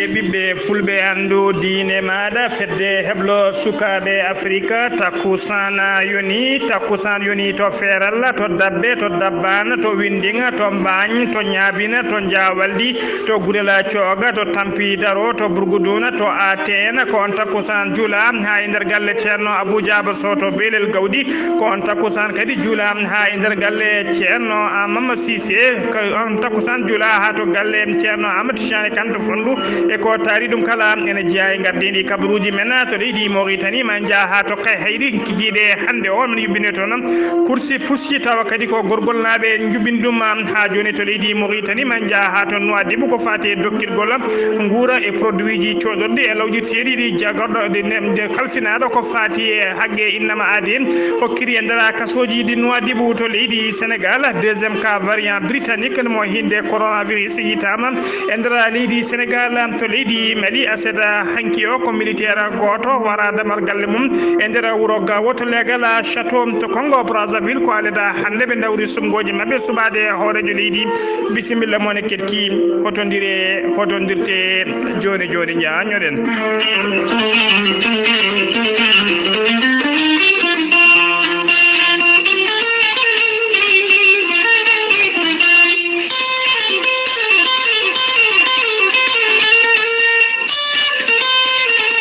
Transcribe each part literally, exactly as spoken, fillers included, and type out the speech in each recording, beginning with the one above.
Ɓiɓɓe fulɓe, anndu diine maaɗa, fedde heblo sukaaɓe Afirika. Takkusaan yoni, takkusaan yoni to Feeral, to Dabbe, to Dabbaan, to Winndiŋ, to Mbaañ, to Ñaabina, to Jaawaldi, to Gurel Cooga, to Tampi Daro, to Burguduuna, to Ateen. Ko on takkusaan juula haa e nder galle Ceerno Abuu Jaaba Soh to Beelel Gawɗi. Ko on takkusaan kadi juula haa e nder galle Ceerno Amama Siise. Ko on takkusaan juula haa to galle Ceerno Amadou Tidiane Kane to Fonndu. E ko taari ɗum kala ene jeyaa e ngardiiɗi kabaruuji men to leydi Mauritanie. Ma en njah haa to Kayhayɗi, kikiiɗe hannde o, min yuɓɓinii toon kursi pusi, tawa kadi ko gorgolnaaɓe njuɓɓini ɗum haa jooni to leydi Mauritanie. Ma en njah haa to Nouadhibou, ko faati e dokkirgol nguura e produitji cooɗorɗi e lawƴirteeɗi ɗi jagorɗo ɗi ne-, nde kalfinaaɗo ko faati e haqqe innama aadi en hokkiri e nder kasooji ɗi Nouadhibou to leydi Sénégal. Deuxième cas variant britannique mo hinde coronavirus yiytaama e nder leydi Sénégal. To leydi Mali, aset hanki o, ko militaire gooto wara damal galle mum e nder wuro Gawo to leegal Château to Congo Brazzaville. Ko aleda hannde ɓe ndawri suɓngooji maɓɓe suɓaade hooreejo leydi. Bisimilla mon e ketki, hotondire, hotondirte jooni jooni, njaanyoɗen.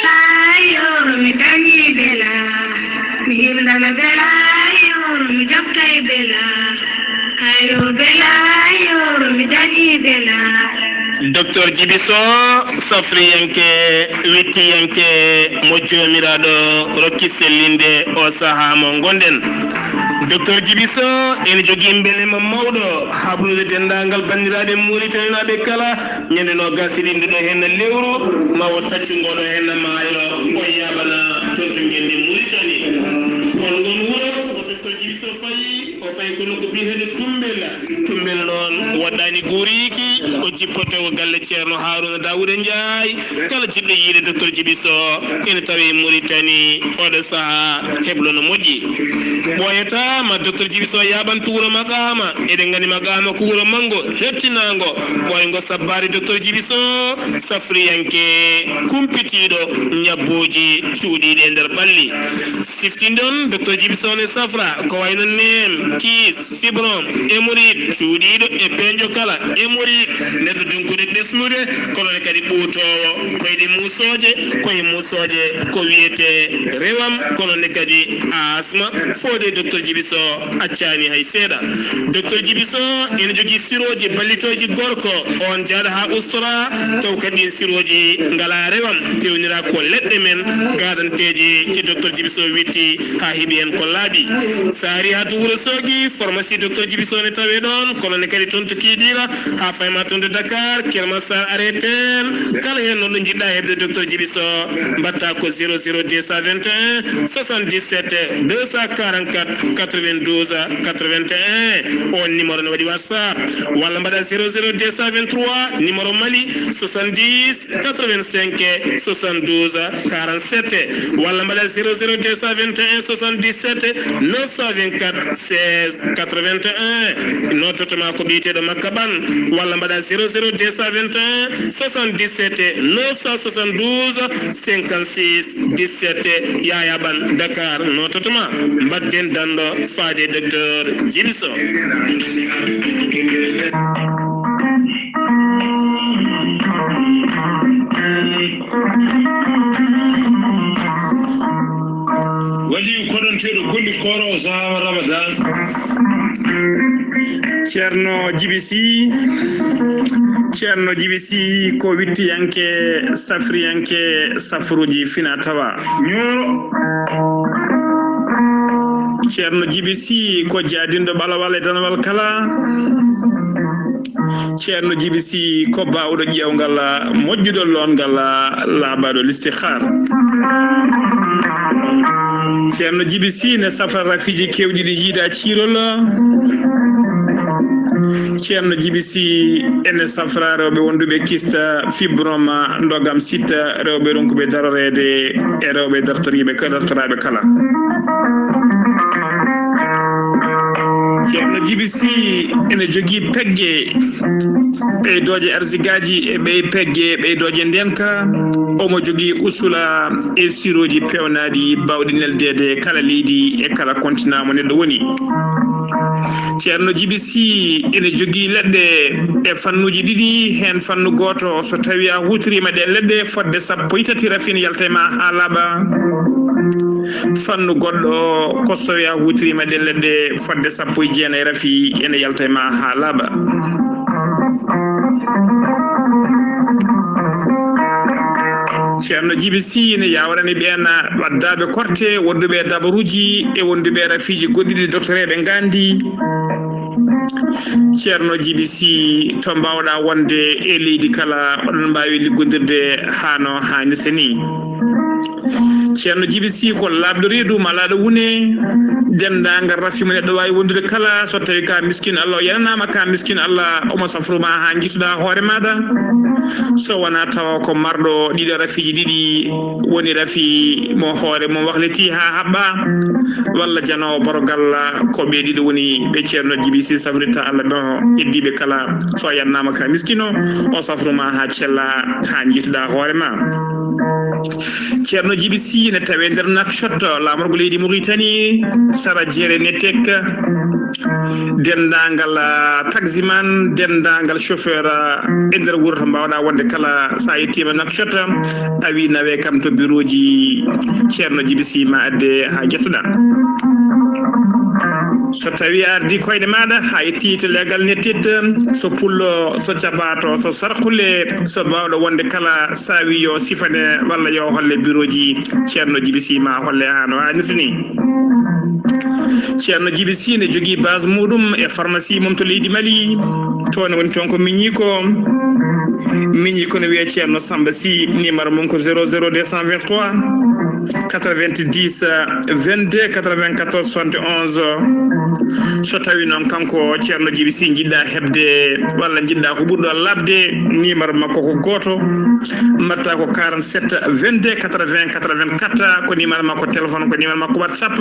Sayor mi dañi bela, mi hirnama bela, yor mi joftay bela. Ayo bela, yor mi dañi bela. Docteur Djiby Soh, safriyanke, wittiyanke, mo Joomiraaɗo rokki sellinde o sahaa mo ngonɗen. Docteur Djiby Soh ene jogii mbelema mawɗo habrude denndaangal banndiraaɓe Muritaninaaɓe kala, ñande noogas e ɗiɗi ndu ɗo henna lewru, ma o taccu ngoo ɗo henna maayo, o yaaɓana toon to ngenndi Muritani. Oon ngoon wuro, ko Docteur Djiby Soh fayi, o fayi kono ko biyeteeɗo Tumbel. Tumbel noon waɗɗaani guuriiki, o jippotoo ko galle Ceerno Haaruna Daawuda Njaay. Kala jiɗɗo yiide Docteur Djiby Soh ene tawee Muritani, oɗo sahaa heblo no moƴƴi. Ɓooyataa ma Docteur Djiby Soh yaaɓan to wuro Maqaama. Eɗen nganndi Maqaama ko wuro manngo, hettinaango. Ɓooyngo sabbaade Docteur Djiby Soh, safriyanke, kumpitiiɗo ñabbuuji cuuɗiiɗi e nder ɓalli. Siftinɗon, Docteur Djiby Soh ne safra ko wayno neem, kiis, fibrom, hémorroïde, cuuɗiiɗo e peeñɗo kala, hémorroïde, neɗɗo donkude ɓesnude, kono ne kadi ɓuutoowo, koyɗe muusooje, koye muusooje, ko wiyetee rewam, kono ne kadi asma, fodde Docteur Djiby Soh accaani hay seeɗa. Docteur Djiby Soh ene jogii sirooji ballitooji gorko, oon jaaɗo haa ustora, taw kadi ɗiin sirooji ngalaa rewam, peewnira ko leɗɗe men gaadanteeje ɗi Docteur Djiby Soh witti haa heɓi heen ko laaɓi. So a arii haa to Wuro Soogi, pharmacie Docteur Djiby Soh ne tawee ɗoon, kono ne kadi toon to Kiidiira, haa fayma toon to Dakar, Kër Massar, areten. Kala heen noon ɗo njiɗɗaa heɓde Docteur Djiby Soh, mbaɗtaa ko zéro zéro deux cent vingt et un soixante-dix-sept deux cent quarante-quatre quatre-vingt-douze quatre-vingt-un. Oon numéro ne waɗi WhatsApp. Walla mbaɗaa zéro zéro deux cent vingt-trois, numéro Mali, soixante-dix quatre-vingt-cinq soixante-douze quarante-sept, walla mbaɗaa zéro zéro deux cent vingt et un soixante-dix-sept neuf cent vingt-quatre seize quatre-vingt-un. Nototo ma ko biyeteeɗo Makka Ɓan, walla mbaɗaa zéro zéro deux cent vingt et un soixante-dix-sept neuf cent soixante-douze cinquante-six dix-sept. Yaya Ɓan, Dakar, nototo ma. Mbaɗden danndo faade Docteur Djiby Soh. Waliyu koɗonteeɗo golli kooroowo sahaa Ramadan. Ceerno Djiby Sy, Ceerno Djiby Sy ko wittiyanke, safriyanke, safruuji fina tawa. Ñooro. Ceerno Djiby Sy ko jaadinɗo ɓalawal e danawal kala. Ceerno Djiby Sy ko baawɗo ƴeewngal, moƴƴuɗo loongal, laaɓaaɗo listihar. Ceerno Djiby Sy ne safra rafiiji keewɗi ɗi jiida ciirol. Ceerno Djiby Sy ene safra rewɓe wonduɓe kista, fibrome, ndogam, sitta, rewɓe ronkuɓe daroreede e rewɓe dartoriiɓe ka-, dartoraaɓe kala. Ceerno G B C ene jogii pegge ɓeydooje arsigaaji e ɓey pegge ɓeydooje ndeenka. Omo jogii usula e sirooji peewnaaɗi baawɗi neldeede kala leydi e kala kontinaa mo neɗɗo woni. Ceerno G B C ene jogii leɗɗe e fannuuji ɗiɗi, heen fannu gooto, so tawii a huutoriima ɗeen leɗɗe fodde sappo e tati, rafi ene yalta e ma haa laaɓa. Fannu goɗɗo, ko so tawii a huutoriima ɗeen leɗɗe fodde sappo e jeenayi, rafi ene yalta e ma haa laaɓa. Ceerno G B C ene yaawrani ɓeen waddaaɓe korte, wonduɓe e dabaruuji e wonduɓe e rafiiji goɗɗi ɗi doktoreeɓe ngaandi. Ceerno G B C, to mbaawɗaa wonde e leydi kala, oɗon mbaawi liggodirde haa no haanirta ni. Ceerno G B C ko laaɓɗo reedu, malaaɗo wune, denndaangal rafi mo neɗɗo waawi wondude kala, so tawii ka miskin Allah, o yananaama ka miskin Allah, omo safru ma haa njiituɗaa hoore maaɗa. So wonaa tawa ko marɗo ɗiɗo rafiiji ɗiɗi, woni rafi mo hoore mum wahliti haa haɓɓa, walla janoowo borogal, ko ɓe ɗiɗo woni ɓe Ceerno G B C safrirta Allah ɓe, o heddiiɓe kala, so a yananaama ka miskino, o safru ma haa cella, haa njiituɗaa hoore ma. Ceerno G B C ene tawee nder Nouakchott, laamorgo leydi Mauritanie, sara jeere Netek. Denndaangal, ah, taximan, denndaangal chauffeur, ah, e nder wuro to mbaawɗaa wonde kala, so a yettiima Nouakchott, a wii nawee kam to birooji Ceerno G B C, ma adde haa njettoɗaa. So tawii a ardii koyɗe maaɗa, a yettii to leegal Netit, so Pullo, so Jabato, so Sarkule, so baawɗo wonde kala, so a wii yo sifane walla yo holle birooji Ceerno G B C, ma holle haa no haanirta ni. Ceerno G B C ene jogii base muɗum e pharmacie mum to leydi Mali. Toon woni toon ko miñiiko. Miñiiko ne wiyee Ceerno Samba Sy, numéro mum ko zéro zéro deux cent vingt-trois, quatre-vingt-dix, vingt-deux, quatre-vingt-quatorze, soixante et onze. So tawii noon kanko Ceerno G B C njiɗɗaa heɓde walla njiɗɗaa ko ɓurɗo laaɓde, numéro makko ko gooto, mbaɗta ko quarante-sept, vingt-deux, quatre-vingts, quatre-vingt-quatre, ko numéro makko téléphone, ko numéro makko WhatsApp.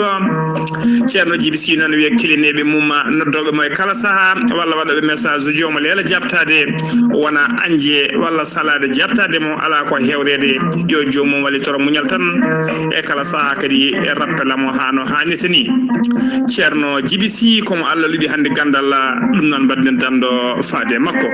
Ceerno G B C noon wiya kilineeɓe mum, noddooɓe mo e kala sahaa, walla waɗooɓe message uji, omo leela jaabtaade, wona añde walla salaade jaabtaade mo, alaa ko heewreede, yo joomum wallitoro muñal tan, e kala sahaa kadi e rappela mo haa no haanirta ni. Ceerno G B C, ko mo Allah luɓi hannde ganndal, ɗum noon mbaɗden danndo faade e makko.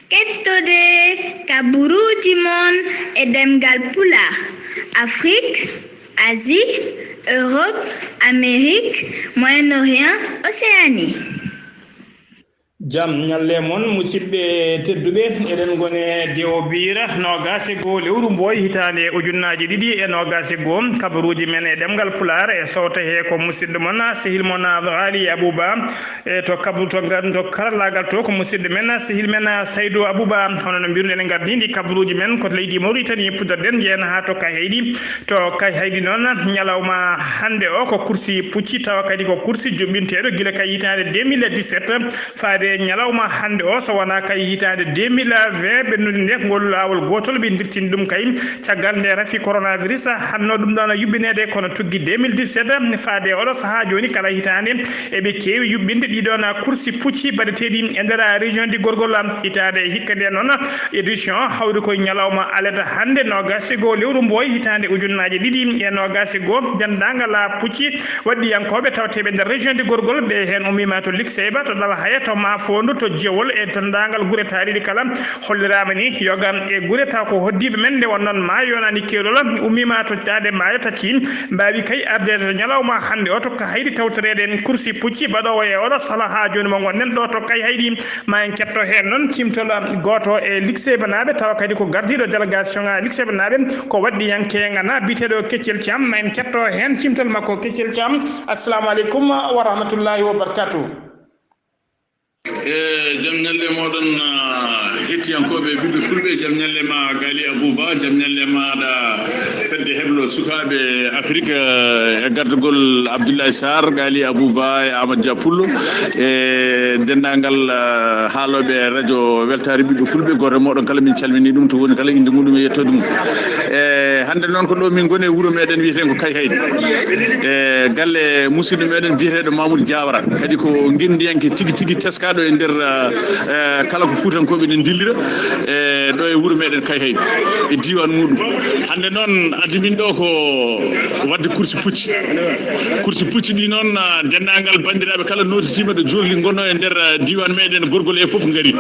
Kettude kabaruuji mon e ɗemngal Pulaar, Afrik, Asie, Europe, Amérique, Moyen-Orient, Océanie. Jam ñalle mon, musidɓe tedduɓe. Eɗen ngoni e Dewo Biira, noogaas e goo lewru Mbooy, hitaande ujunnaaji ɗiɗi e noogaas e goo. Kabaruuji men e ɗemngal Pulaar e sowto he ko musidɗo mon, sehil mon Aali Abuba. E to kabu-, to ngar-, to karallaagal to ko musidɗo men, sehil men Saydu Abuba. Hono no mbiruɗen, en ngardii ndi kabaruuji men ko to leydi Mauritanie puɗɗorɗen, njeyen haa to Kayhayɗi. To Kayhayɗi noon, ñalawma hannde o ko kursi pucci, tawa kadi ko kursi juɓɓinteeɗo gila ka hitaande deux mille dix-sept faade ñalawma hannde o, so wonaa ka hitaande deux mille vingt, ɓennude nde ngol laawol gootol ɓe ndirtini ɗum kay caggal nde rafi coronavirus hannoo ɗum ɗoon yuɓɓineede, kono tuggi deux mille dix-sept faade oɗo sahaa jooni kala hitaande eɓe keewi yuɓɓinde ɗii ɗoon kursi pucci baɗeteeɗi e nder région di Gorgol. Hitaande hikka nde noon, édition hawri koye ñalawma alata hannde, noogaas e goo lewru Mbooy, hitaande ujunnaaji ɗiɗi e noogaas e goo, denndaangal pucci waɗɗiyankooɓe tawteeɓe nder région de Gorgol, ɓe heen ummiima to Likseyba, to Ɗalhaya, to Maafoondu, to Jewol e denndaangal gure taariiɗe kala, holliraama ni yoga e gure taw ko hoddiiɓe men, nde won noon maayo yonani keerol, ummiima to Daande Maayo, tati, mbaawi kay ardeede to ñalawma hannde o to Kayhayɗi tawtoreede kursi pucci baɗoowo e oɗo sahaa haa jooni mo ngonɗen ɗo to Kayhayɗi. Ma en ketto heen noon cimtol gooto e Likseybanaaɓe, tawa kadi ko gardiiɗo délégation ŋaaji Likseybanaaɓe, ko waɗɗiyanke ŋana biyeteeɗo Keccel Caam. Ma en ketto heen cimtol makko. Keccel Caam, assalamu aleykum wa rahmatullahi wa barakatuh. E jam ñalle mooɗon, ah, hettiyankooɓe ɓiɓɓe fulɓe, jam ñalle ma Gaali Abuba, jam ñalle maaɗa Fedde heblo sukaaɓe Afrik, eh, e gardagol Abdoulaye Sarr, Ghali Abou Ba e Amadou Dia Pullo, e denndaangal, eh, haalooɓe e radio Weltaare Ɓiɓɓe Fulɓe, gooto e mooɗon kala min calminii ɗum, to woni kala innde muɗum e yettoode mum. E hannde noon ko ɗo min ngoni e wuro meɗen wiyeteeɗo ko Kayhayɗi. E galle musidɗo meɗen biyeteeɗo Mamoudou Diawara, kadi ko ngenndiyanke tigi tigi teskaaɗo e nder, eh, eh, kala ko Fuutankooɓe ne ndillira, e ɗo e wuro meɗen Kayhayɗi, e diiwaan muɗum. Hannde noon addi min ɗo ko waɗde kursi pucci. Kursi pucci ɗi noon, ah, denndaangal banndiraaɓe kala nootitiima ɗo jolli ngonno e nder, ah, diiwaan meɗen Gorgol e fof ngari.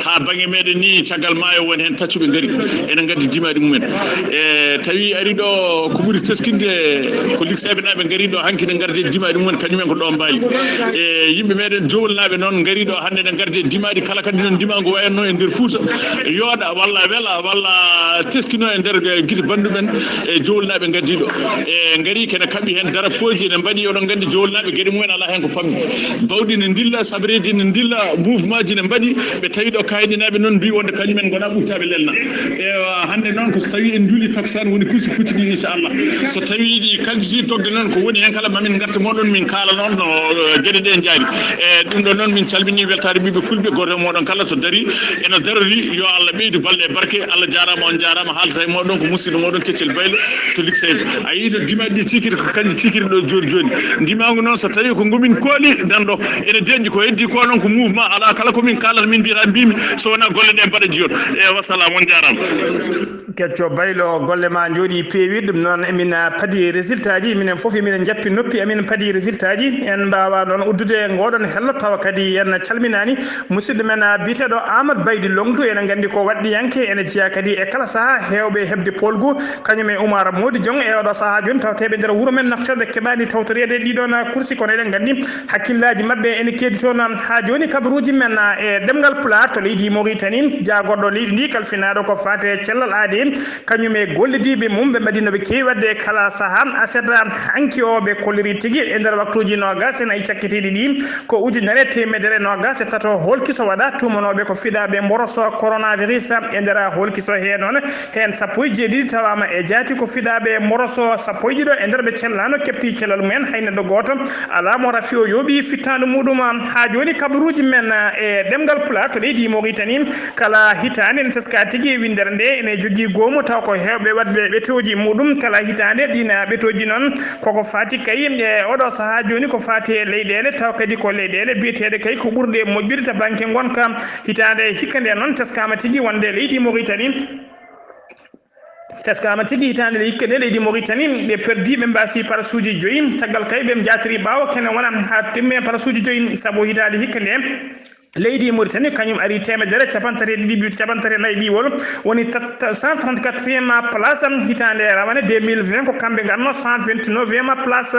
Haa baŋnge meɗen ni caggal maayo won heen taccuɓe ngari. Ene ngaddi dimaaɗi mumen. E tawi ari ɗo ko ɓuri teskinde ko Likseeɓe naaɓe ngari ɗo hanki ne ngardi e dimaaɗi mumen, kañumen ko ɗo mbaali. E yimɓe meɗen Jowolnaaɓe noon ngari ɗo hannde ne ngardi e dimaaɗi kala kadi noon dimaango wayanno e nder Fuuta. Yooɗa walla wela walla teskino e nder, eh, gite banduɓen e Jowolnaaɓe ngaddi ɗo. E ngari kene kaɓi heen darapooji ene mbaɗi, oɗon nganndi Jowolnaaɓe geɗe mumen alaa heen ko pammi. Bawɗi ne ndilla, sabreeji ne ndilla, mouvement ji ne mbaɗi, ɓe tawi ɗo Kayhayɗinaaɓe noon mbi wonde kañumen ngona ɓuttaaɓe lelna. Ewa, hannde noon ko so tawi en njuuli takkusaan woni kursi pucci ɗi inchallah. So tawi ɗi kaljiti dogde noon ko woni heen kala mamin ngarta moɗon min kaala noon no, eh, geɗe ɗe njaari. E ɗum ɗo noon min calmini weltaare ɓiɓɓe fulɓe, gooto e moɗon kala to dari ene darori, yo Allah ɓeydu balɗe e barke. Allah jaaraama, on jaaraama. Haalata e moɗon ko musidɗo moɗon Keccel Baylo to Likseeɓe. A yii to dimaaji ɗi cikiri ko kanji cikiri ɗo jooni jooni. Ndimaangu noon so tawi ko ngumin kooli dan ɗo ene denƴi ko heddi ko noon ko mouvement alaa kala ko min kaalata min mbiyata mbimi so wonaa golle ɗe mbaɗa jiyon. E wasalaam, on jaaraama. Kecco Baylo, golle ma njooɗi peewi. Ɗum noon emin, ah, padi résultat ji, minen fof emin njappi noppi amin padi résultat ji. En mbaawa noon uddude ngoɗon hello tawa kadi en calminaani musidɗo men, ah, biyeteeɗo Amadou Baydi Longdu. Ene nganndi ko waɗɗiyanke, ene jeyaa kadi e kala sahaa heewɓe heɓde polgu, kañum e Oumar Mody Diong e oɗo sahaa jooni tawteeɓe nder wuro men Nouakchott ɓe keɓaani tawtoreede ɗiɗon, ah, kursi, kono eɗen nganndi hakkillaaji maɓɓe ene keedi toon, ah, haa jooni kabaruuji men, ah, e ɗemngal Pulaar to leydi Mauritanie, jaagorɗo leydi ndi kalfinaaɗo ko faati e cellal aadi, kañum e gollidiiɓe mum ɓe mbaɗi no ɓe keewi waɗde e kala sahaa. Aset hanki o ɓe kolliri tigi e nder waktuuji noogaas e nayi cakkitiiɗi ɗi ko ujunere teemedere noogaas e tato hoolkiso waɗa tuumanooɓe ko fiɗaaɓe mboroso coronavirus. E nder hoolkiso hee noon heen sappo e jeeɗiɗi tawaama e jaati ko fiɗaaɓe mboroso sappo e ɗiɗo e nder ɓe cellaano keɓti cellal mumen hay neɗɗo gooto alaa mo rafi o yooɓi fittaandu muɗum. Haa jooni kabaruuji men e ɗemngal Pulaar to leydi Mauritanie kala hitaande ene teska tigi winndere nde ene jogii goomu taw ko heewɓe waɗɓe ɓetooji muɗum kala hitaande. Ɗiin ɓetooji noon koko faati kay e oɗo sahaa jooni ko faati e leyɗeele taw kadi ko leyɗeele biyeteeɗe kay ko ɓurɗe moƴƴude to bannge ngonka. Hitaande hikka nde noon teskaama tigi wonde leydi Mauritanie Teskaama tigi hitaande hikka nde leydi Mauritanie ɓe perdi ɓe mbaasi parasuuji joyi, caggal kay ɓe njaatiri ɓaawo kene wona haa timme parasuuji joyi, sabu hitaande hikka nde leydi Mauritanie kañum ari teemedere capanɗe tati e ɗiɗi capanɗe tati e nayi ɓiwol, woni cent trente-quatrième place. Hitaande rawane deux mille vingt ko kamɓe ngarno cent vingt-neuvième place.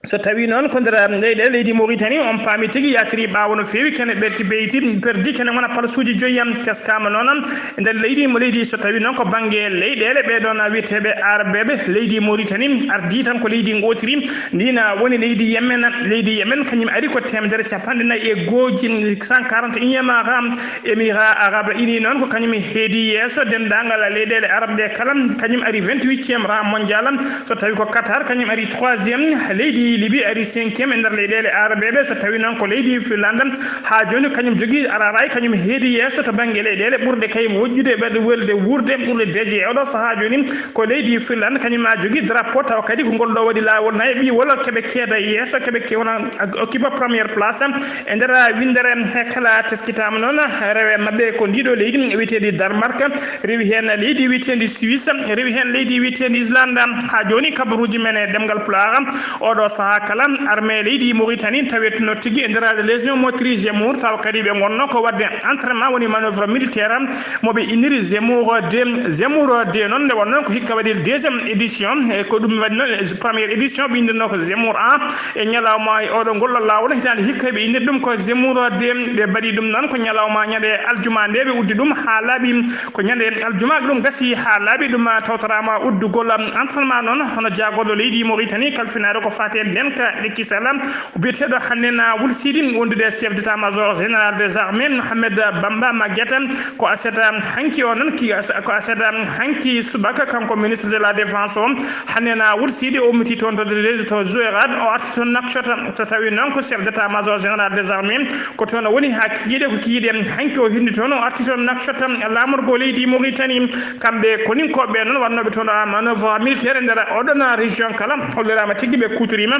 So tawii noon ko nder leyɗeele leydi Mauritanie on paami tigi yaatiri ɓaawo no feewi kene ɓerti beyti perdi kene wona palasuuji joyi am teskaama noon e nder leydi mo leydi. So tawii noon ko bannge leyɗeele ɓee ɗoon wiyeteeɓe arabeeɓe leydi Mauritanie ardii tan ko leydi ngootiri ndina woni leydi Yemen. Leydi Yemen kañum ari ko teemedere capanɗe nayi e gooji cent quarante et unième rang. Émirats Arabes Unis noon ko kañum heedi yeeso denndaangal leyɗeele Arab ɗe kala, kañum ari vingt-huitième rang mondial. So tawi ko Qatar kañum ari troisième, leydi Libi ari cinquième e nder leyɗeele Arabeeɓe. So tawi noon ko leydi Finlande haa jooni kañum jogii araray kañum heedi yeeso to bannge leyɗeele ɓurɗe kay moƴƴude ɓe welde wuurde ɓurɗe deeƴe e oɗo sahaa jooni ko leydi Finlande kañum a jogii drapeau tawa kadi ko ngol ɗo waɗi laawol nayi ɓiwol keɓe keeda yeeso keɓe kewna occupe première place. E nder winndere he kala teskitaama noon rewe maɓɓe ko ndiɗo leydi wiyeteedi Danemark, rewi heen leydi wiyeteedi Suisse, rewi heen leydi wiyeteedi Islande. Haa jooni kabaruuji men e ɗemngal Pulaar oɗo sahaa kala armée leydi Mauritanie tawetno tigi e nder légion motrice Zemmour tawa kadi ɓe ngonno ko waɗde entraînement woni manœuvre militaire mo ɓe inniri Zemmour deux. Zemmour deux noon nde wonnoo ko hikka waɗi deuxième édition e ko ɗum waɗi noon première édition ɓe inndirno ko Zemmour un. E ñalawma e oɗo ngol laawol hitaande hikka ɓe innir ɗum ko Zemmour deux ɓe mbaɗi ɗum noon ko ñalawma ñande aljuma nde ɓe uddi ɗum haa laaɓi ko ñande aljuma ɗum gasi haa laaɓi ɗum tawtoraama uddugol entraînement noon hono jaagorɗo leydi Mauritanie kalfinaaɗo ko faati e Nden ka ɗekki salam, biyeteeɗo Hannena Wul Sidi, wondude chef d'état-major général des armées, Mohamed Bamba Maguette, ko aseta hanki o noon, ki as-, ko aseta hanki subaka, kanko ministre de la défense o, Hannena Wul Sidi, o ummiti toon to, to Zouérate, o arti toon Nouakchott. So tawi noon ko chef d'état-major général des armées, ko toon o woni haa kikiiɗe, ko kikiiɗe hanki o hirni toon, o arti toon Nouakchott, laamorgo leydi Mauritanie. Kamɓe koninkooɓe noon wonnooɓe toon, a, manœuvre militaire e nder oɗon région kala, holliraama tigi ɓe kuutoriima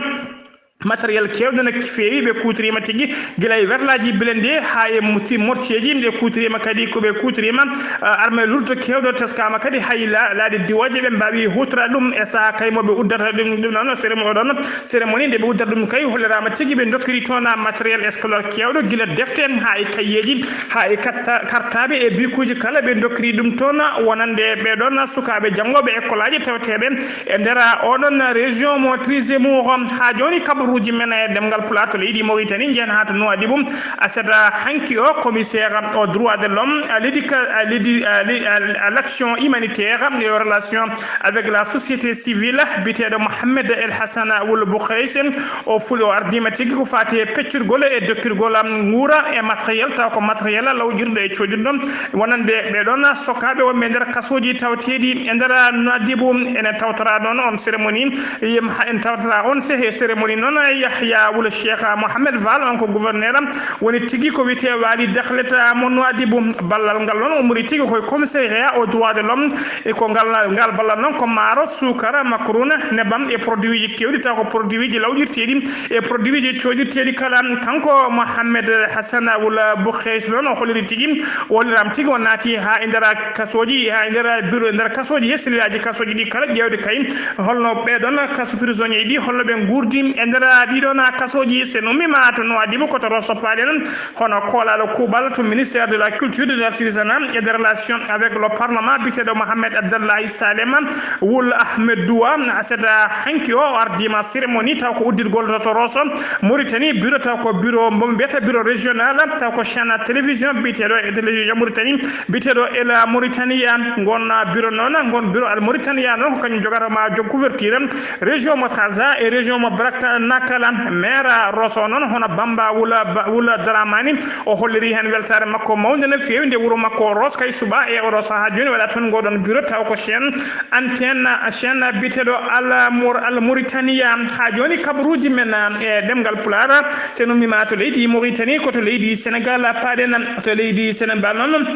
matériel keewɗo no feewi, ɓe kuutoriima tigi gila e werlaaji blindé haa e moti-, mortieeji, ɓe kuutoriima kadi ko ɓe kuutoriima, a, armée lourde keewɗo teskaama kadi hay la-, laaɗe diwooje ɓe mbaawi huutoraade ɗum e sahaa kay mo ɓe uddata ɗum, ɗum noon cérémonie, oɗon cérémonie nde ɓe uddata ɗum kay holliraama tigi ɓe ndokkiri toon matériel scolaire keewɗo gila defte haa e kayyeeji haa e katta-, kartaaɓe e bikuuji kala ɓe ndokkiri ɗum toon wonande ɓee ɗoon sukaaɓe janngooɓe école aji tawteeɓe e nder oɗon région mo Trésimour. Haa jooni kabaruuji men e ɗemngal Pulaar to leydi Mauritanie njeyan haa to Nouadhibou. Aseta hanki o commissaire au droit de l'homme, à l'éduca-, à l'édu-, à l'é-, à l-, à l'action humanitaire et aux relations avec la société civile, biyeteeɗo Mohamed El Hassan Wul Boukhreis, o ful-, o ardiima tigi ko faati e peccirgol e dokkirgol nguura e matériel, taw ko matériel lawƴirɗo e coodinɗo wonande ɓee ɗoon sokaaɓe wonɓe e nder kasooji tawteeɗi e nder Nouadhibou. Enen tawtoraa noon on cérémonie, yem ha en tawtoraa on se-, he cérémonie noon, Yahya Wul Cheikh Mohamed Val, on ko gouverneur, woni tigi ko wiyetee Waali Dakhlet mo Nouadhibou. Ballal ngal noon ummori tigi koye commissariat au droit de l'homme, e ko ngal, ngal ballal noon ko maaro, suukara, makaruna, nebam e produit uji keewɗi, taw ko produit uji lawƴirteeɗi e produit uji coodtirteeɗi kala. Kanko Mohamed Hassan Wul Boukhreis noon o holliri tigi, o holliraama tigi o naati haa e nder kasooji, haa e nder bureau, e nder kasooji he selilaaji kasooji ɗi kala, ƴeewde kay holno ɓee ɗoon kaso prisonnier ɗi, holno ɓe nguurdi e nder ɗii ɗoon kasooji. So en ummiima to Nouadhibou, ko to Rosso paaɗen, hono koolaaɗo kuuɓal to ministère de la culture, de l'artisanat et des relations avec le parlement, biyeteeɗo Mohamed Abdallahi Salema Wul Ahmed Duwa, aseta hanki o, o ardiima cérémonie taw ko uddirgol to, to Rosso Mauritanie, bureau taw ko bureau mo mbiyata bureau régional, taw ko chaîne télévision biyeteeɗo e télévision Mauritanie, biyeteeɗo El Mauritania. Ngon bureau noon, ngon bureau Al Mauritania noon ko kañum jogata ma jog couverture région mo Trarza e région mo Brak Nakala. Maire Rosso noon hono Bamba Wula, Ba-, Wula Dramani, o holliri heen weltaare makko mawnde no feewi nde wuro makko o Rosso kay suɓaa e oɗo sahaa jooni waɗa toon ngoɗon bureau taw ko chaîne antenne, chaîne biyeteeɗo Al Mour-, Al Mauritania. Haa jooni kabaruuji men e ɗemngal Pulaar, so en ummiima to leydi Mauritanie, ko to leydi Sénégal paaɗen, to leydi Sénégal noon.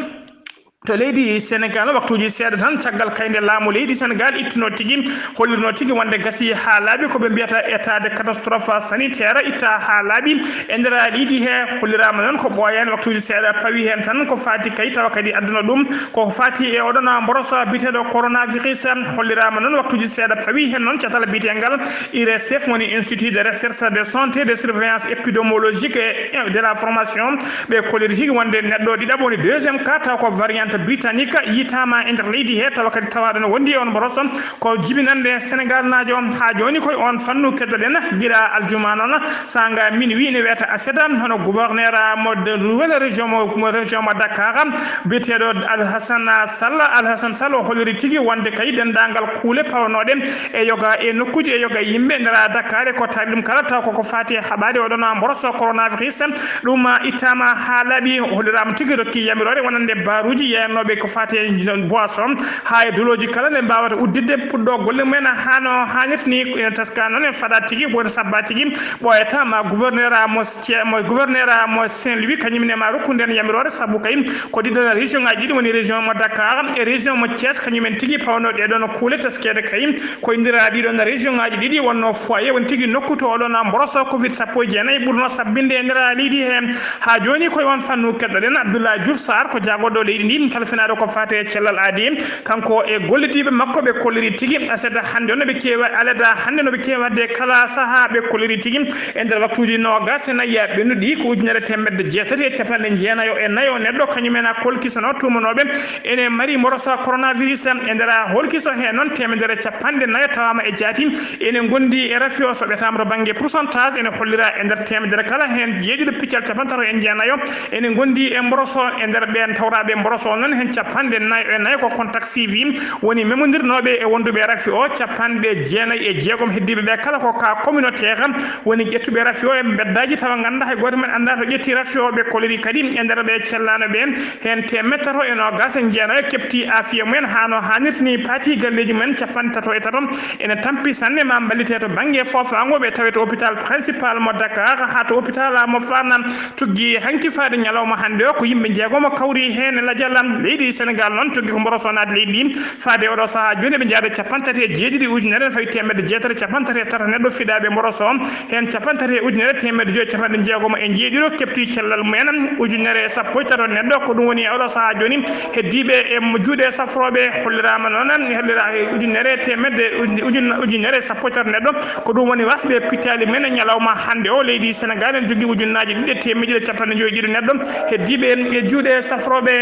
To leydi Sénégal, waktuuji seeɗa tan caggal kaynde laamu leydi Sénégal ittuno tigi, hollirno tigi wonde gasi haa laaɓi ko ɓe mbiyata état de catastrophe sanitaire itta haa laaɓi e nder leydi he. Holliraama noon ko ɓooyaani, waktuuji seeɗa pawi heen tan ko faati kay tawa kadi adduno ɗum ko faati e oɗon mboroso biyeteeɗo coronavirus. Holliraama noon waktuuji seeɗa pawi heen noon catal biyeteengal I R S F, woni Institut de Recherche de Santé de Surveillance Épidémiologique et de la Formation, ɓe kolliri tigi wonde neɗɗo ɗiɗaɓo woni deuxième cas taw ko variante britannique yiytaama e nder leydi he, tawa kadi tawaaɗo no wondi e on mboroso ko jibinannde Sénégal naajo. Haa jooni koye on fannu keddoɗen gila aljuma noon, saanga minuit ne wiyata aseta, hono gouverneur mo de nouvelle région mo, mo région mo Dakar, biyeteeɗo Alhassane Sall. Alhassane Sall o holliri tigi wonde kay denndaangal kuule pawanooɗe e yoga e nokkuuji e yoga yimɓe e nder Dakar ko taari ɗum kala taw koko faati e haɓaade oɗon mboroso coronavirus. Ɗum ittaama haa laaɓi, holliraama tigi rokki yamiroore wonande baaruuji yeeyanooɓe ko faati e boisson haa e dolooji kala nde mbaawata udditde puɗɗo golle mumen haa no haanirta ni. Ene taska noon en faɗa tigi woni sabba tigi ɓooyata ma gouverneur a mo Thie-, mo gouverneur a mo Saint-Louis, kañum ne ma rokkude en yamiroore sabu kay ko ɗiɗon région ngaji ɗiɗi woni région mo Dakar e région mo Thiès, kañumen tigi pawanoo ɗee ɗoon kuule teskeede kay ko indira ɗiɗon région ngaji ɗiɗi wonno foyer woni tigi nokku to oɗon mboroso covid sappo e jeenayi ɓurno sabbinde e nder leydi he. Haa jooni koye on fannu keddoɗen Abdoulaye Diouf Sarr ko jaagoɗo leydi ndi kalfinaaɗo ko faati e cellal aadi. Kanko e gollitiiɓe makko ɓe kolliri tigi aseta hannde on no ɓe keewa alada hannde no ɓe keewa de kala sahaa ɓe kolliri tigi e nder waktuuji noogas e nayi ɓennuɗi ko ujunere teemedde jeetati e capanɗe jeenayo e nayo neɗɗo kañumen a kolkisano tuumanooɓe ene mari mboroso coronavirus e nder holkiso he noon teemedere capanɗe nayo tawaama e jaati ene ngondi e rafi o soɓetaama to bannge pourcentage ene hollira e nder teemedere kala heen jeeɗiɗo piccal capantato e jeenayo ene ngondi e mboroso e nder ɓeen tawraaɓe mboroso on Heen capanɗe nayo e nayo ko contact C V woni memondirnooɓe e wonduɓe rafi o, capanɗe jeenayi e jeegom heddiiɓe ɓe kala ko ka communautaire woni ƴettuɓe rafi o e mbeddaaji, tawa ngannda hay gooto men annda to ƴetti rafi o. Ɓe koliri kadi e nder ɓe cellano ɓe heen teemeɗɗe tato e noogas e jeenayo keɓti afiya mumen haa no haanirta ni, paati galleeji mumen capanɗe tato e tato ene tampi sanne ma mballite to bannge foofaango, ɓe tawe to hôpital principal mo Dakar haa to hôpital mo Fann. Tuggi hanki faade ñalawma hannde o ko yimɓe jeegomo kawri heen e lajal leydi Sénégal. Noon tuggi ko mboroso naat leydi ndi faade oɗo sahaa jooni ɓe njaada capanɗe tati e jeeɗiɗi ujunere ene fawi teemedde jeetati capanɗe tati e tato neɗɗo fiɗaaɓe mboroso, heen capanɗe tati e ujunere teemedde joyi capanɗe jeegomo e jeeɗiɗo keɓti cellal mumen, ujunere e sappo e tato neɗɗo ko ɗum woni e oɗo sahaa jooni heddiiɓe e juuɗe safrooɓe. Holliraama noon hollira ujunere teemedde ujun- ujunere e sappo e tato neɗɗo. Ko ɗum woni wasɓe pittaali men e ñalawma hannde o. Leydi Sénégal ene jogii ujunnaaji ɗiɗi e teemedde ɗiɗi e capanɗe joyi ɗiɗo neɗɗo heddiiɓe e juuɗe safrooɓe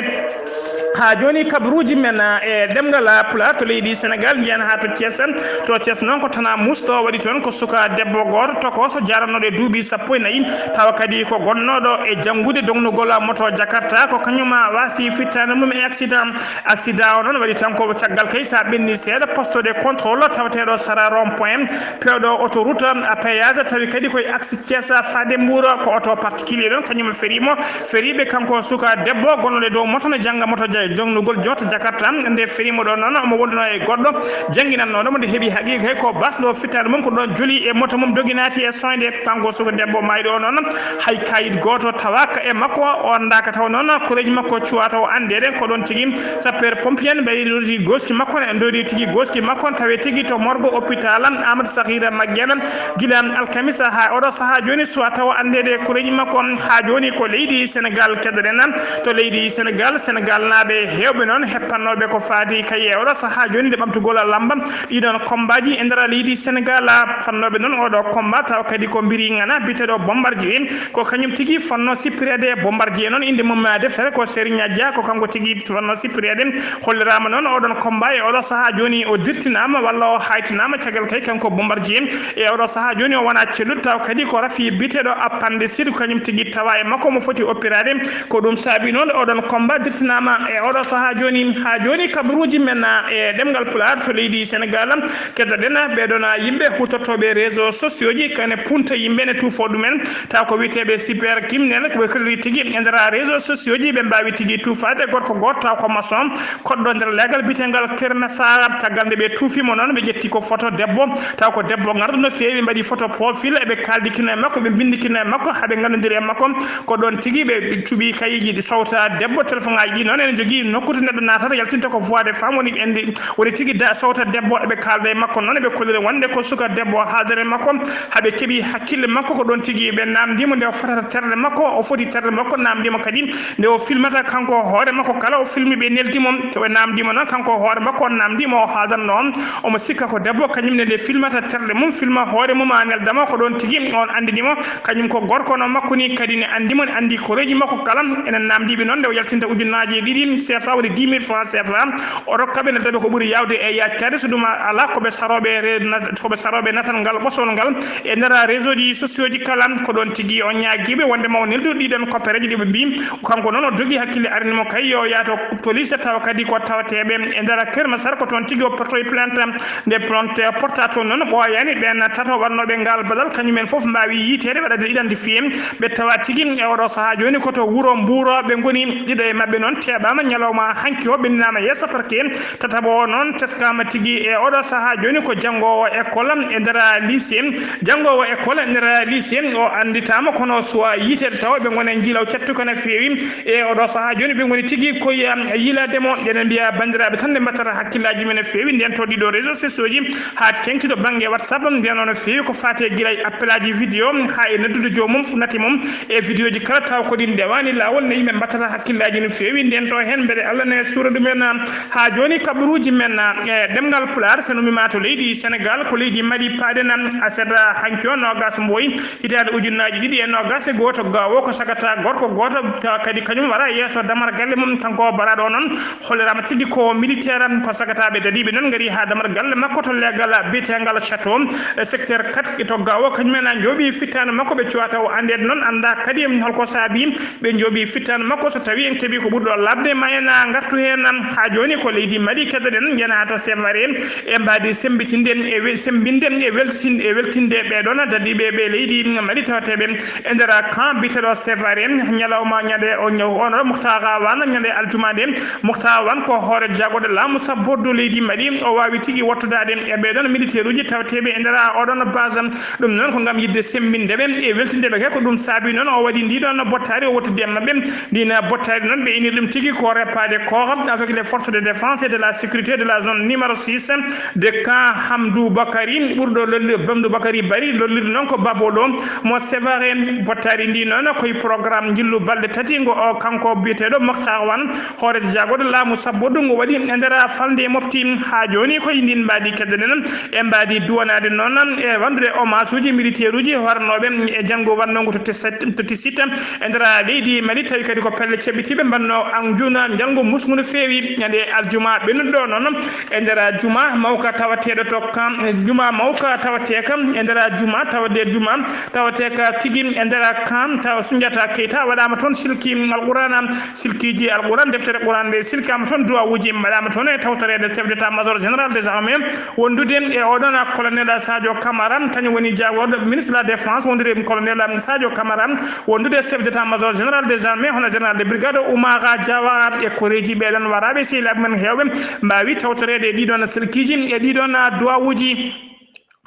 haa jooni. Kabaruuji men e ɗemngal Pulaar to leydi Sénégal, njiyen haa to Thiès. To Thiès noon ko Tana Mousto waɗi toon, ko suka debbo gooto tokooso jaranooɗo e duuɓi sappo e nayi, tawa kadi ko gonnooɗo e janngude dognugol moto Jakarta, ko kañum waasi fittaandu mum e accident. Accident o noon waɗi tan ko caggal kay, so a ɓenni seeɗa, poste de contrôle tawateeɗo sara rond point, peewɗo autoroute à péage, tawi kadi koye axe Thiès faade Mbour, ko oto particulier ɗon kañum feriimo. Feriiɓe kanko suka debbo gonnoɗo e dow moto no jannga moto ja- jongnugol joto Jakarta. Nde feriimo ɗo noon, omo wonduno e goɗɗo jannginannooɗo mo, nde heɓi haqiiqa hay ko basɗo fittaandu mum ko ɗon joli e moto mum dogi naati e soñde. Kanko suka debbo maayɗo o noon, hay kayit gooto tawaaka e makko, o anndaaka taw noon koreeji makko cuwa taw anndeede. Ko ɗon tigi sapeur pompier en ɓe rodi gooski makko, en ndodi tigi gooski makko, tawe tigi to morgue hôpital Amadou Sakhir Maguiane, gila alkamisa haa oɗo sahaa jooni, suwa taw anndeede koreeji makko. Haa jooni ko leydi Sénégal keddoɗen. To leydi Sénégal, Sénégal naaɓe heewɓe noon heppannooɓe ko faati kay e oɗo sahaa jooni nde ɓamtugol lamba ɗiɗon kombaaji e nder leydi Sénégal. Fannooɓe noon oɗo komba taw kadi ko mbiri ngana biteɗo Bombardier, ko kañum tigi fonno sippireede. Bombardier noon, innde mum deftere ko Serigne Dia, ko kanko tigi fonno sippireede. Holliraama noon oɗon combat e oɗo sahaa jooni o dirtinaama walla o haytinaama caggal kay kanko Bombardier. E oɗo sahaa jooni o wona celluɗo taw kadi ko rafi biteɗo appendicite, ko kañum tigi tawa e makko mo foti oppiraade. Ko ɗum saabi noon oɗon combat dirtinaama e oɗo sahaa jooni. Haa jooni kabaruuji men e ɗemngal Pulaar to leydi Sénégal. Keddoɗen ɓeɗon yimɓe hutortoɓe réseau sociaux ji, kane punta yimɓe ne tuufo ɗumen, taw ko wiyeteɓe cyber criminel, koɓe kolliri tigi e nder réseau sociaux ji, ɓe mbawi tigi tuufade gorko goto taw ko maçon, koɗɗo nder leegal biyetegal Kermesara. Caggal nde ɓe tuufimo noon, ɓe ƴetti ko photo debbo, taw ko debbo garɗo no feewi, ɓe mbaɗi photo profil, eɓe kaldi kino e makko, ɓe bindi kino e makko, haɓe gandodiri e makko. Ko ɗon tigi ɓe cuɓi kayiji ɗi sowta debbo. Téléphone ngaji ɗi noon ene jogii nokku to neɗɗo naatata yaltinta ko voie de femme woni ɓe woni tigi da sowta debbo, eɓe kaalda e makko noon, eɓe kollira wonde ko suka debbo haaldere makko, haɓe keɓi hakkille makko. Ko ɗon tigi ɓe namdimo nde o fotata terɗe makko, o foti terɗe makko, namdimo kadi nde o filmata kanko hoore makko, kala o filmi ɓe neldimo, to ɓe namdimo noon kanko hoore makko, on namdimo o haaldanno on, omo sikka ko debbo, kañum ne nde filmata terɗe mum, filma hoore mum, a neldamo. Ko ɗon tigi on andinimo, kañum ko gorko no makko ni, kadi ne andimo, ne andi koreeji makko kala. Enen namdiɓe noon nde o yaltinta ujunnaaji ɗiɗi C F A, woni dix mille francs C F A, o rokka ɓe, nelda ɓe ko ɓuri yawde e yaccade, so ɗum ala ko ɓe saroɓe re-, nat-, ko ɓe saroɓe natal ngal ɓosol ngal e nder réseau ji sociaux ji kala. Ko ɗon tigi o ñaagiɓe wonde ma o neldu ɗiɗon koppereji ɗi ɓe mbi. Kanko noon o dogi hakkille arini mo kay yo yaato police tawa kadi ko tawateɓe e nder Kermasar, ko toon tigi o portoy plainte. Nde plainte porta toon noon ɓooyani ɓen tato waɗnoɓe ngal badal, kañumen fof mbawi yiitede waɗade identifié. Ɓe tawa tigi e oɗo sahaa jooni ko to wuro Mbuuro ɓe ngoni. Ɗiɗo e maɓɓe noon teɓama ñalawma hanki o, ɓenninama yeeso parquet. Tataɓo o noon teskama tigi e oɗo sahaa jooni ko janngowo école e nder lycée. Janngowo école e nder lycée o anditama kono suwa yiitede taw ɓe ngone jiilaw cattuka no feewi. E oɗo sahaa jooni ɓe ngoni tigi koye yiilademo. Eɗen mbiya bandiraɓe tan nde mbattata hakkillaji men no feewi nden to ɗiɗo réseau sociaux ji ha tengti to banggue WhatsApp. Nden o no feewi ko fate guila e appelaji vidéo ha e noddude joomum fu nati mum e vidéo ji kala taw ko ɗin ɗewani lawol ne yimɓe mbattata hakkillaji no feewi. Nden to hen mbeɗe Allah ne suura ɗumen. Ha jooni kabaruji men e ɗemngal Pulaar, so numima to leydi Sénégal, ko leydi Mali paaɗen. Aset hanki o nogas mboy hitaande ujunnaji ɗiɗi e nogas e goto gawo ko sagata gorko goto tawa kadi kañum wara yeeso damar galle mum. Kanko baraɗo o noon hollirama tigi ko militaire, ko sagataɓe dadiɓe noon gari ha damar galle makko to leegal biyetegal Château, e secteur quatre to gawo. Kañumen a jooɓi fittande makko ɓe cuwata o andede noon anda kadi holko saabi ɓe jooɓi fittande makko, so tawi en keeɓi ko ɓurɗo labde ma en ngartu heen. Haa jooni ko leydi Mali keddoɗen, njenaata Sévaré, e mbaadi sembitinde e wel-, sembinde e weltin-, e weltinde ɓee ɗoon dadiiɓe ɓe leydi Mali tawateeɓe e nder camp biyeteeɗo Sévaré. Ñalawma ñande o ñaw on Mukhtar Wan, ñande aljuma nde, Mukhtar Wan ko hoore jaagorɗe laamu sabbordu leydi Mali, o waawi tigi wottudaade e ɓee ɗoon militaire uji tawateeɓe e nder oɗon base. Ɗum noon ko ngam yiɗde semmbinde ɓe e weltinde ɓe kay. Ko ɗum saabi noon o waɗi ndi ɗoon bottaari, o wottidi e maɓɓe. Ndin bottaari noon ɓe inir ɗum tigi ko repaade kooka avec les forces de défense et de la sécurité de la zone numéro six de camp Hamdou Bakari, ɓurɗo lolli-, Hamdou Bakari Bari, lollirɗo noon ko Babolo mo Sévaré. Bottaari ndi noon koye programme njillu balɗe tati ngo o kanko biyeteeɗo Mokhtar Wan, hoore jaagorɗe laamu sabbordu ngo waɗi e nder falnde e mofti. Haa jooni koye ndin mbaadi keddoɗen e mbaadi duwanaade noon e waɗude hommage uji militaire uji warnooɓe e janngo waɗnoongo to Tessa-, to Tessitt e nder leydi Mali, tawi kadi ko pelle ceɓɓitiiɓe mbaɗnoo anjuna njanngo musngu no feewi ñande aljuma ɓennuɗo noon e nder juma mawka tawateeɗo to kam, juma mawka tawateeka e nder juma tawde juma tawateeka tigi e nder kam taw Sunjata Keita waɗaama toon silki Alqurana, silkiiji Alquran, deftere Quran nde silkaama toon, duwawuuji mbaɗaama toon e tawtoreede chef d'état major général des armées, wondude e oɗon colonel Sadio Camara, kañum woni jaagorɗo ministre de la défense, wondude e colonel Sadio Camara, wondude chef d'état major général des armées, hono général de brigade Oumara Diawara e koreeji ɓeɗon waraaɓe, sehilaaɓe men heewɓe mbaawi tawtoreede e ɗiɗon silkiiji, e ɗiɗon duwawuuji.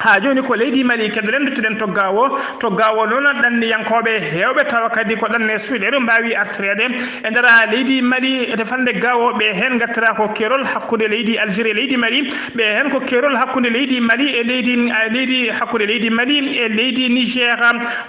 Haa jooni ko leydi Mali keddoɗen, nduttuɗen to Gao. To Gao noon, ɗanniyankooɓe heewɓe tawa kadi ko ɗanne suyɗeeru mbaawi artireede e nder leydi Mali, e to falnde Gao. Ɓe heen ngartira ko keerol hakkunde leydi Algérie e leydi Mali. Ɓe heen ko keerol hakkunde leydi Mali e leydi, e leydi, hakkunde leydi Mali e leydi Niger.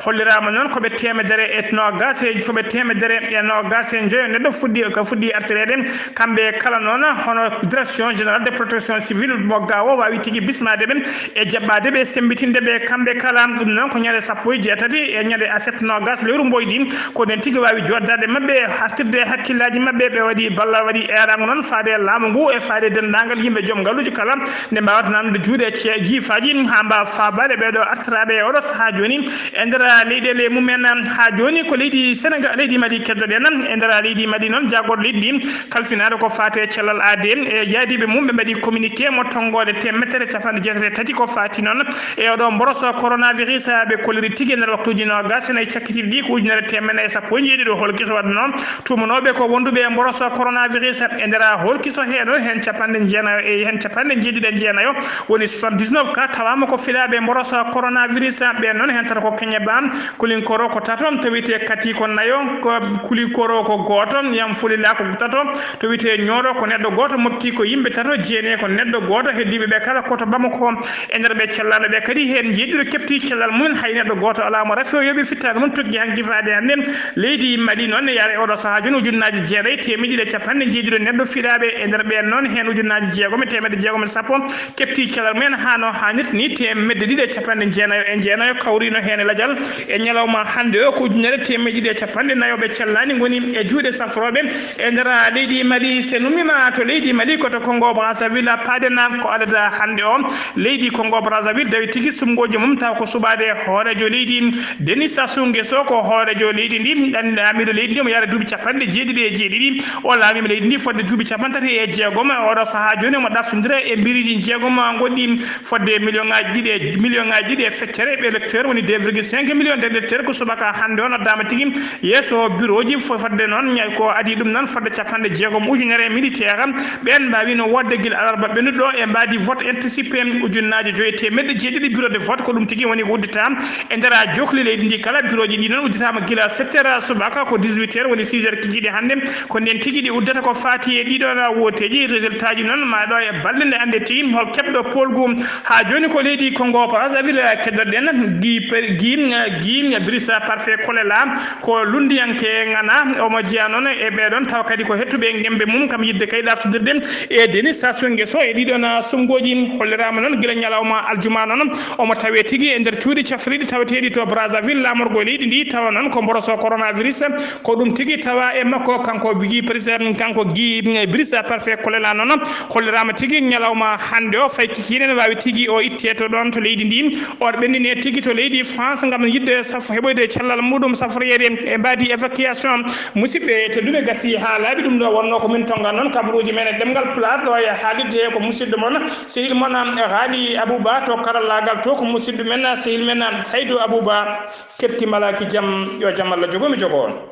Holliraama noon ko ɓe teemedere e noogaas e, ko ɓe teemedere e noogaas e njoyo neɗɗo fuɗɗi, ko fuɗɗi artireede. Kamɓe kala noon, hono direction générale de protection civile mo Gao waawi tigi bismaade ɓe e jaɓɓaade ɓe, semmbitinde ɓe kamɓe kala. Ɗum noon ko ñande sappo e jeetati e ñande aset noogaas lewru mboydi. Ko nden tigi waawi jooɗdaade maɓɓe, artirde e hakkillaaji maɓɓe. Ɓe waɗi balla, waɗi eeraango noon faade e laamu ngu e faade e denndaangal yimɓe joom ngaluuji kala, nde mbaawata naamnude juuɗe ce-, jiifaaji haa mbaawa faabaade ɓee ɗoo artiraaɓe e oɗo sahaa jooni e nder leyɗeele mumen. Haa jooni ko leydi Senegal, leydi Mali keddoɗen. E nder leydi Mali noon, jaagorɗo leydi ndi kalfinaaɗo ko faati e cellal aadee e yaadiiɓe mum, ɓe mbaɗi communiqué mo tonngoode teemedere capanɗe jeetati e tati ko faati noon e oɗo mboroso coronavirus. Ɓe kolliri tigi e nder waktuuji noogaas e nayi cakkitiiɗi ɗi ko ujunere teemedde nayi e sappo e jeeɗiɗo holkiso waɗnoo tuumanooɓe ko wonduɓe e mboroso coronavirus. E nder holkiso hee noon, heen capanɗe jeenayo e, heen capanɗe jeeɗiɗi e jeenayo, woni soixante-dix-neuf cas tawaama ko filaaɓe mboroso coronavirus. Ɓeen noon, heen tato ko Keñeba, Kulinkoro ko tato, to wiyetee Kati ko nayo, ko Kulinkoro ko gooto, Yamfolila ko tato, to wiyetee Ñooro ko neɗɗo gooto, Mopti ko yimɓe tato, Jeene ko neɗɗo gooto, heddiiɓe ɓe kala ko to Bamako. E nder ɓe cellaaɓe ɓe kadi, heen jeeɗiɗo keɓti cellal mum, hay neɗɗo gooto alaa mo rafi o yooɓi fittaandu mum, tokki hanki faade hannde. Leydi Mali noon, ne yaara e oɗo sahaa jooni ujunnaaji jeenayi e teemedde ɗiɗi e capanɗe jeeɗiɗo neɗɗo fiɗaaɓe. E nder ɓeen noon, heen ujunnaaji jeegom e teemedde jeegom e sappo keɓti cellal mumen haa no haanirta ni, teemedde ɗiɗi e capanɗe jeenayo e jeenayo kawriino heen e lajal. E ñalawma hannde o, ko ujunere teemedde ɗiɗi e capanɗe nayo ɓe cellaani ngoni e juuɗe safrooɓe e nder leydi Mali. So nummiima to leydi Mali, ko to Congo Brazzaville paaɗen, ko adada hannde o. Leydi Congo Brazzaville dawi tigi sumgooji mum, taw ko suɓaade hooreejo leydi Denis Sassou Nguesso, ko hooreejo leydi ndi, ɗan laamiiɗo leydi ndi, omo yaara duuɓi capanɗe jeeɗiɗi e jeeɗiɗi. O laamiima leydi ndi fodde duuɓi capanɗe tati e jeegom. Oɗo sahaa jooni omo ɗaftondira e mbiriiji jeegom goɗɗi fodde million ŋaaji ɗiɗi e, million ŋaaji ɗiɗi e feccere ɓe électeur, woni deux virgule cinq millions d'électeurs. Ko subaka hannde o noddaama tigi yeeso birooji fo-, fodde noon, ñay ko adii ɗum noon fodde capanɗe jeegom ujunere militaire. Ɓeen mbaawiino woodde gila alarba ɓennuɗo e mbaadi vote anticipé ujunnaaji joyi e teemedde jeeɗiɗi bureau de vote. Ko ɗum tigi woni ko uddita e nder jokli leydi ndi kala. Birooji ɗi noon udditaama gila sept heures subaka, ko dix-huit heures, woni six heures kikiiɗe hannde. Ko ndeen tigi ɗi uddata ko faati e ɗiɗo wooteeji. Résultat ji noon ma ɗo e balɗe nde annde tigi hol keɓɗo poolgu. Haa jooni ko leydi Congo Brazzaville keddoɗen. Guy Per-, Guy, Guy Brice Parfait Kolela ko lunndiyanke ŋana, omo jeyaa noon e ɓee ɗoon, tawa kadi ko heɗtuɓe ngembe mum, kam yiɗde kay ɗaftodirde e Denis Sassou Nguesso e ɗii ɗoon sumgooji. Holliraama noon gila ñalawma aljuma Ma noon, omo tawee tigi e nder cuuɗi cafriiɗi taweteeɗi to Brazzaville, laamorgo leydi ndi, tawa noon ko mboroso coronavirus. Ko ɗum tigi tawa e makko, kanko Guy Président, kanko Guy, eh, Brice Parfait Kolela noon, holliraama tigi ñalawma hannde o, fayi kikiiɗe ne waawi tigi o ittee to ɗoon to leydi ndi. O ɓenndinee tigi to leydi France ngam yiɗde saf-, heɓoyde cellal muɗum safroyeede e mbaadi évacuation. Musidɓe tedduɓe, gasi haa laaɓi ɗum ɗo wonnoo ko min tonnga noon kabaruuji men e ɗemngal Pulaar ɗo e haalirde ko musidɗo mon, sehil mon, Haali Abuba to karallaagal to, ko musidɗo men, sehil men, Saydu Abuba. Keɓti malaaki jam, yo jam Allah jogo mi jogo on.